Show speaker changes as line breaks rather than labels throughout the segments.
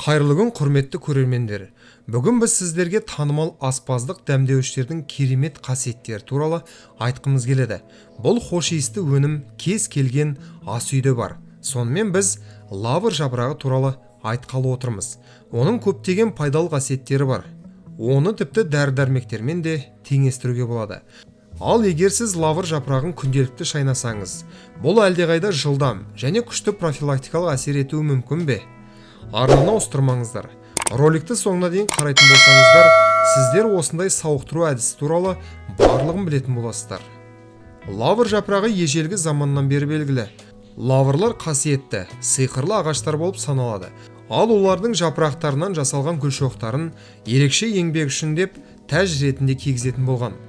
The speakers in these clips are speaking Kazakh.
Қайырлы күн, құрметті көрермендер. Бүгін біз сіздерге танымал аспаздық дәмдеуіштердің керемет қасиеттері туралы айтқымыз келеді. Бұл хош иісті өнім кез келген ас үйде бар. Сонымен біз лавр жапырағы туралы айтқалы отырмыз. Оның көптеген пайдалы қасиеттері бар. Оны тіпті дәрі-дәрмектермен де теңестіруге болады. Ал егер сіз лавр жапырағын күнделікті шайнасаңыз, бұл әлдеқайда жылдам және күшті профилактикалық әсер етуі мүмкін бе? Арнаны ауыстырмаңыздар. Роликті соңына дейін қарайтын болсаңыздар, сіздер осындай сауықтыру әдісі туралы барлығын білетін боласыздар. Лавр жапырағы ежелгі заманнан бері белгілі. Лаврлар қасиетті, сиқырлы ағаштар болып саналады. Ал олардың жапырақтарынан жасалған гүл шоқтарын ерекше еңбек үшін деп тәж ретінде кигізетін болған.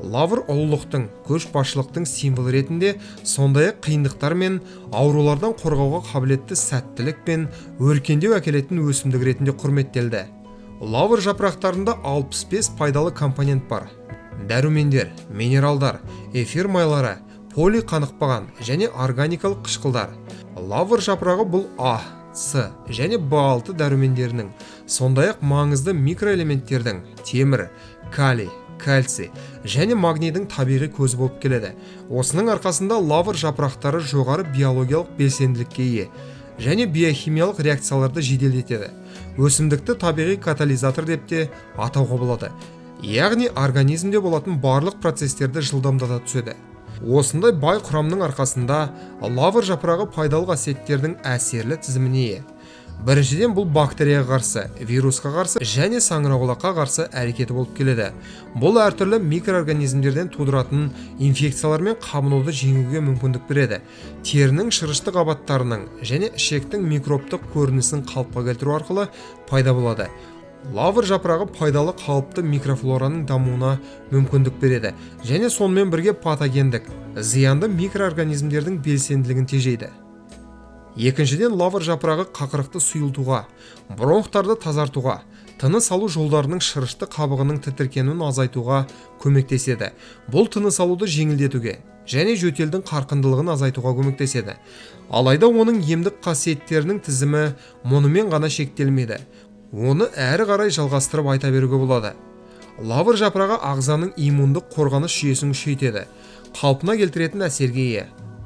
Лавр ұлылықтың, көшбасшылықтың символы ретінде, сондай-ақ қиындықтар мен аурулардан қорғауға қабілетті сәттілік пен өркендеу әкелетін өсімдік ретінде құрметтелді. Лавр жапырақтарында 65 пайдалы компонент бар. Дәрумендер, минералдар, эфир майлары, полиқанықпаған және органикалық қышқылдар. Лавр жапырағы бұл А, С және Б6 дәрумендерінің, сондай-ақ маңызды микроэлементтердің темір, калий, кальций және магнийдің табиғи көзі болып келеді. Осының арқасында лавр жапырақтары жоғары биологиялық белсенділікке ие және биохимиялық реакцияларды жеделдетеді. Өсімдікті табиғи катализатор деп те атауға болады. Яғни организмде болатын барлық процестерді жылдамдата түседі. Осындай бай құрамның арқасында лавр жапырағы пайдалы қасиеттердің әсерлі тізіміне ие. Біріншіден, бұл бактерияға қарсы, вирусқа қарсы және саңырауқұлаққа қарсы әрекеті болып келеді. Бұл әртүрлі микроорганизмдерден тудыратын инфекциялар мен қабынуды жеңуге мүмкіндік береді. Терінің шырышты қабаттарының және ішектің микробтық көрінісін қалыпқа келтіру арқылы пайда болады. Лавр жапырағы пайдалы қалыпты микрофлораның дамуына мүмкіндік береді және сонымен бірге патогендік, зиянды микроорганизмдердің белсенділігін тежейді. Екіншіден, лавр жапырағы қақырықты сұйылтуға, бронхтарды тазартуға, тыныс алу жолдарының шырышты қабығының тітіркенуін азайтуға көмектеседі. Бұл тыныс алуды жеңілдетуге және жөтелдің қарқындылығын азайтуға көмектеседі. Алайда оның емдік қасиеттерінің тізімі мұнымен ғана шектелмейді. Оны әрі қарай жалғастырып айта беруге болады. Лавр жапырағы ағзаның иммундық қорғаныс жүйесін күшейтеді, қалпына келтіретін әсерге ие.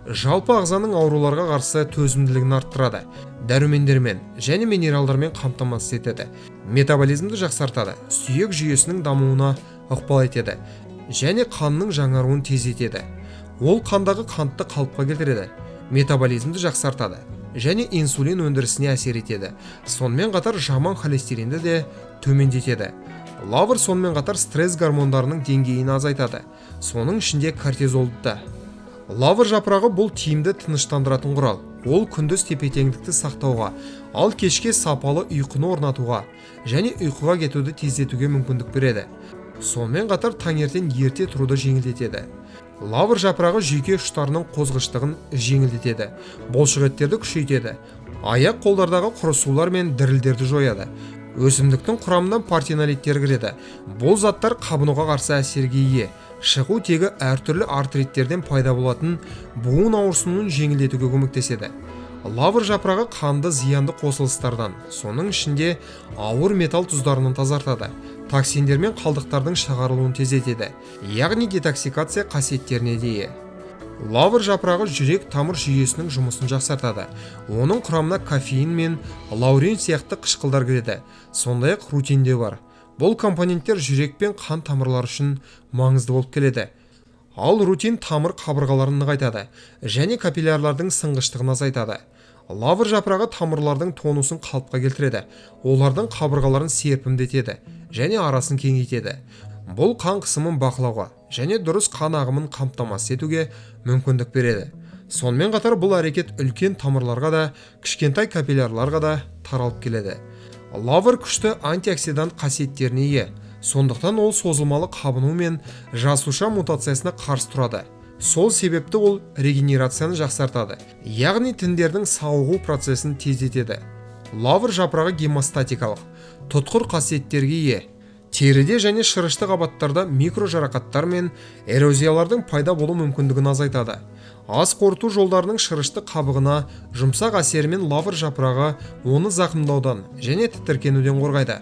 Жалпы ағзаның ауруларға қарсы төзімділігін арттырады, дәрумендермен және минералдармен қамтамасыз етеді, метаболизмді жақсартады, сүйек жүйесінің дамуына ықпал етеді және қанның жаңаруын тездетеді. Ол қандағы қантты қалыпқа келтіреді, метаболизмді жақсартады және инсулин өндірісіне әсер етеді. Сонымен қатар жаман холестеринді де төмендетеді. Лавр сонымен қатар стресс гормондарының деңгейін азайтады, соның ішінде кортизолды да. Лавр жапырағы бұл тиімді тыныштандыратын құрал. Ол күндіз тепе-теңдікті сақтауға, ал кешке сапалы ұйқыны орнатуға және ұйқыға кетуді тездетуге мүмкіндік береді. Сонымен қатар таңертең ерте тұруды жеңілдетеді. Лавр жапырағы жүйке ұштарының қозғыштығын жеңілдетеді, бұлшықеттерді күшейтеді, аяқ қолдардағы құрысулар мен дірілдерді жояды. Өсімдіктің құрамына партенолиттер кіреді. Бұл заттар қабынуға қарсы әсерге ие. Шығу тегі әртүрлі артриттерден пайда болатын буын ауырсынуын жеңілдетуге көмектеседі. Лавр жапырағы қанды зиянды қосылыстардан, соның ішінде ауыр металл тұздарынан тазартады, токсиндер мен қалдықтардың шығарылуын тездетеді, яғни детоксикация қасиеттеріне де ие. Лавр жапырағы жүрек тамыр жүйесінің жұмысын жақсартады. Оның құрамына кофеин мен лаурин сияқты қышқылдар кіреді, сондай-ақ рутин де бар. Бұл компоненттер жүрек пен қан тамырлары үшін маңызды болып келеді. Ал рутин тамыр қабырғаларын нығайтады және капиллярлардың сынғыштығын азайтады. Лавр жапырағы тамырлардың тонусын қалыпқа келтіреді, олардың қабырғаларын серпімдетеді және арасын кеңейтеді. Бұл қан қысымын бақылауға және дұрыс қан ағымын қамтамасыз етуге мүмкіндік береді. Сонымен қатар бұл әрекет үлкен тамырларға да, кішкентай капиллярларға да таралып келеді. Лавр күшті антиоксидант қасиеттеріне ие. Сондықтан ол созылмалы қабыну мен жасуша мутациясына қарсы тұрады. Сол себепті ол регенерацияны жақсартады, яғни тіндердің сауығу процесін тездетеді. Лавр жапырағы гемостатикалық, тұтқыр қасиеттерге ие. Теріде және шырышты қабаттарда микрожарақаттар мен эрозиялардың пайда болу мүмкіндігін азайтады. Ас қорыту жолдарының шырышты қабығына жұмсақ әсерімен лавр жапырағы оны зақымдаудан және тітіркенуден қорғайды.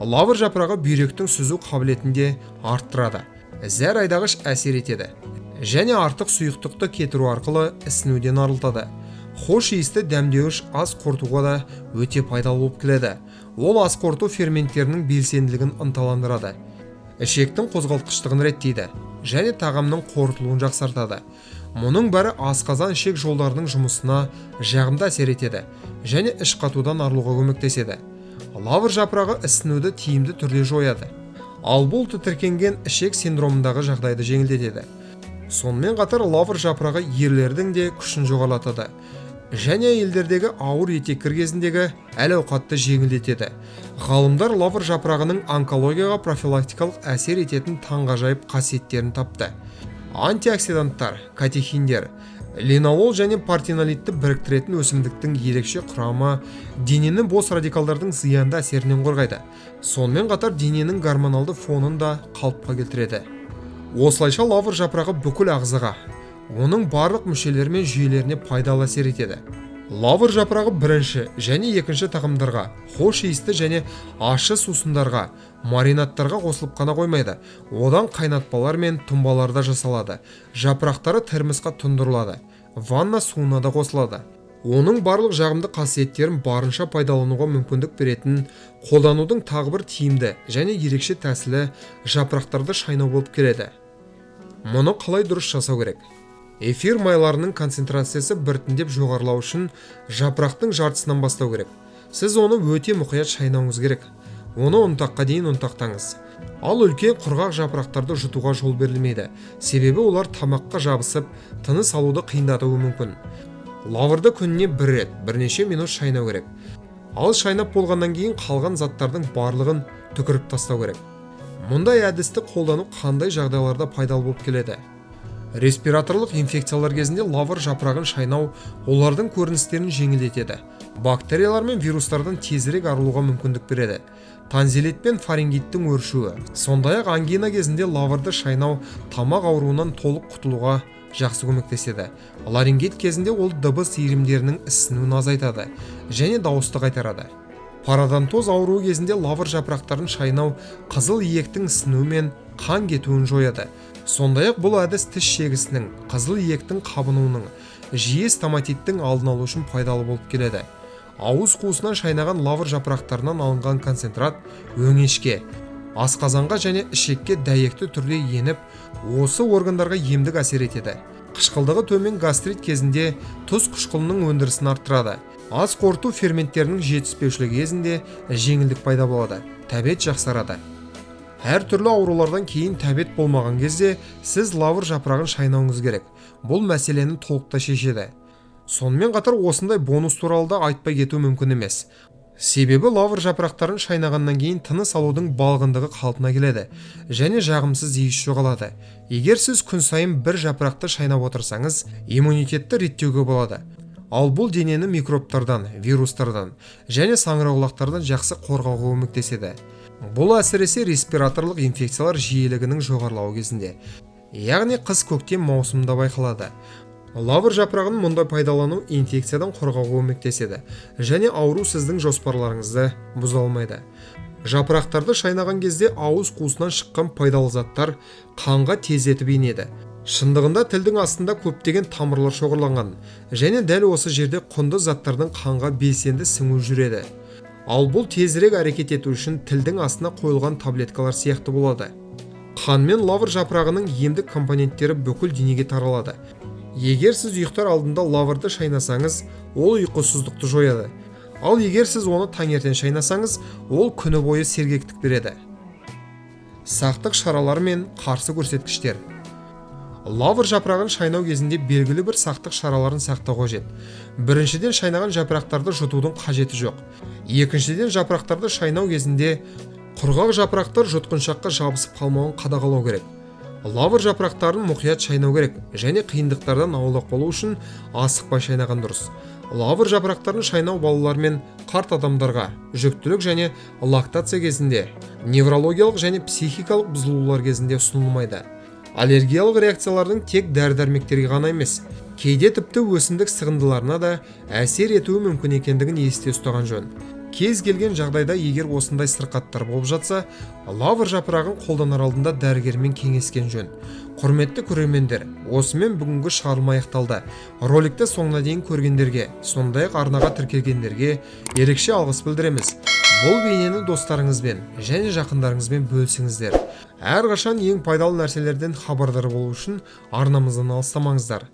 Лавр жапырағы бүйректің сүзу қабілетін де арттырады, зәр айдағыш әсер етеді және артық сұйықтықты кетіру арқылы ісінуден арылтады. Хош иісті дәмдеуіш ас қорытуға да өте пайдалы болып келеді. Ол ас қорыту ферменттерінің белсенділігін ынталандырады, ішектің қозғалтқыштығын реттейді және тағамның қорытылуын жақсартады. Мұның бәрі асқазан ішек жолдарының жұмысына жағымды әсер етеді және іш қатудан арылуға көмектеседі. Лавр жапырағы ісінуді тиімді түрде жояды, ал бұл тітіркенген ішек синдромындағы жағдайды жеңілдетеді. Сонымен қатар лавр жапырағы ерлердің де күшін жоғарылатады және әйелдердегі ауыр етеккір кезіндегі әл-ауқатты жеңілдетеді. Ғалымдар лавр жапырағының онкологияға профилактикалық әсер ететін таңғажайып қасиеттерін тапты. Антиоксиданттар, катехиндер, линолол және партинолитті біріктіретін өсімдіктің ерекше құрамы денені бос радикалдардың зиянды әсерінен қорғайды. Сонымен қатар дененің гормоналды фонын да қалыпқа келтіреді. Осылайша лавр жапырағы бүкіл ағзаға, оның барлық мүшелері мен жүйелеріне пайдалы әсер етеді. Лавр жапырағы бірінші және екінші тағамдарға, хош иісті және ащы сусындарға, маринадтарға қосылып қана қоймайды. Одан қайнатпалар мен тұнбалар да жасалады. Жапырақтары термосқа тұндырылады, ванна суына да қосылады. Оның барлық жағымды қасиеттерін барынша пайдалануға мүмкіндік беретін қолданудың тағы бір тиімді және ерекше тәсілі жапырақтарды шайнау болып келеді. Мұны қалай дұрыс жасау керек? Эфир майларының концентрациясы біртіндеп жоғарылау үшін жапырақтың жартысынан бастау керек. Сіз оны өте мұқият шайнауыңыз керек. Оны ұнтаққа дейін ұнтақтаңыз. Ал үлкен құрғақ жапырақтарды жұтуға жол берілмейді, себебі олар тамаққа жабысып, тыныс алуды қиындатуы мүмкін. Лаврды күніне бір рет, бірнеше минут шайнау керек. Ал шайнап болғаннан кейін қалған заттардың барлығын түкіріп тастау керек. Мұндай әдісті қолдану қандай жағдайларда пайдалы болып келеді? Респираторлық инфекциялар кезінде лавр жапырағын шайнау олардың көріністерін жеңілдетеді. Бактериялар мен вирустардан тезірек арылуға мүмкіндік береді. Тонзиллит пен фарингиттің өршуі, сондай-ақ ангина кезінде лаврды шайнау тамақ ауруынан толық құтылуға жақсы көмектеседі. Ларингит кезінде ол дыбыс иірімдерінің ісінуін азайтады және дауысты қайтарады. Пародонтоз ауруы кезінде лавр жапырақтарын шайнау қызыл иектің ісінуі мен қан кетуін жояды. Сондай-ақ бұл әдіс тіс шегісінің, қызыл иектің қабынуының, жиі стоматиттің алдын алу үшін пайдалы болып келеді. Ауыз қуысынан шайнаған лавр жапырақтарынан алынған концентрат өңешке, асқазанға және ішекке дәйекті түрде еніп, осы органдарға емдік әсер етеді. Қышқылдығы төмен гастрит кезінде тұз қышқылының өндірісін арттырады. Ас қорыту ферменттерінің жетіспеушілігі кезінде жеңілдік пайда болады, тәбет жақсарады. Әр түрлі аурулардан кейін тәбет болмаған кезде сіз лавр жапырағын шайнауыңыз керек. Бұл мәселені толықтай шешеді. Сонымен қатар осындай бонус туралы да айтпай кету мүмкін емес. Себебі лавр жапырақтарын шайнағаннан кейін тыныс алудың балғындығы қалпына келеді және жағымсыз иіс жоғалады. Егер сіз күн сайын бір жапырақты шайнап отырсаңыз, иммунитетті реттеуге болады. Ал бұл денені микробтардан, вирустардан және саңырауқұлақтардан жақсы қорғауға көмектеседі. Бұл әсіресе респираторлық инфекциялар жиілігінің жоғарылауы кезінде, яғни қыс-көктем маусымында байқалады. Лавр жапырағын мұндай пайдалану инфекциядан қорғауға көмектеседі және ауру сіздің жоспарларыңызды бұза алмайды. Жапырақтарды шайнаған кезде ауыз қуысынан шыққан пайдалы заттар қанға тездетіп енеді. Шындығында тілдің астында көптеген тамырлар шоғырланған және дәл осы жерде құнды заттардың қанға белсенді сіңуі жүреді. Ал бұл тезірек әрекет ету үшін тілдің астына қойылған таблеткалар сияқты болады. Қан мен лавр жапырағының емдік компоненттері бүкіл денеге таралады. Егер сіз ұйықтар алдында лаврды шайнасаңыз, ол ұйқысыздықты жояды. Ал егер сіз оны таңертең шайнасаңыз, ол күні бойы сергектік береді. Сақтық шаралары мен қарсы көрсеткіштер. Лавр жапырағын шайнау кезінде белгілі бір сақтық шараларын сақтау қажет. Біріншіден, шайнаған жапырақтарды жұтудың қажеті жоқ. Екіншіден, жапырақтарды шайнау кезінде құрғақ жапырақтар жұтқыншаққа жабысып қалмауын қадағалау керек. Лавр жапырақтарын мұқият шайнау керек және қиындықтардан аулақ болу үшін асықпай шайнаған дұрыс. Лавр жапырақтарын шайнау балалар мен қарт адамдарға, жүктілік және лактация кезінде, неврологиялық және психикалық бұзылулар кезінде ұсынылмайды. Аллергиялық реакциялардың тек дәрі-дәрмектерге ғана емес, Кейде тіпті өсімдік сығындыларына да әсер етуі мүмкін екендігін есте ұстаған жөн. Кез келген жағдайда, егер осындай сырқаттар болып жатса, лавр жапырағын қолданар алдында дәрігермен кеңескен жөн. Құрметті көрермендер, осымен бүгінгі шығарылым аяқталды. Роликті соңына дейін көргендерге, сондай-ақ арнаға тіркелгендерге ерекше алғыс білдіреміз. Бұл бейнені достарыңызбен және жақындарыңызбен бөлісіңіздер. Әрқашан ең пайдалы нәрселерден хабардар болу үшін арнамыздан алыстамаңыздар.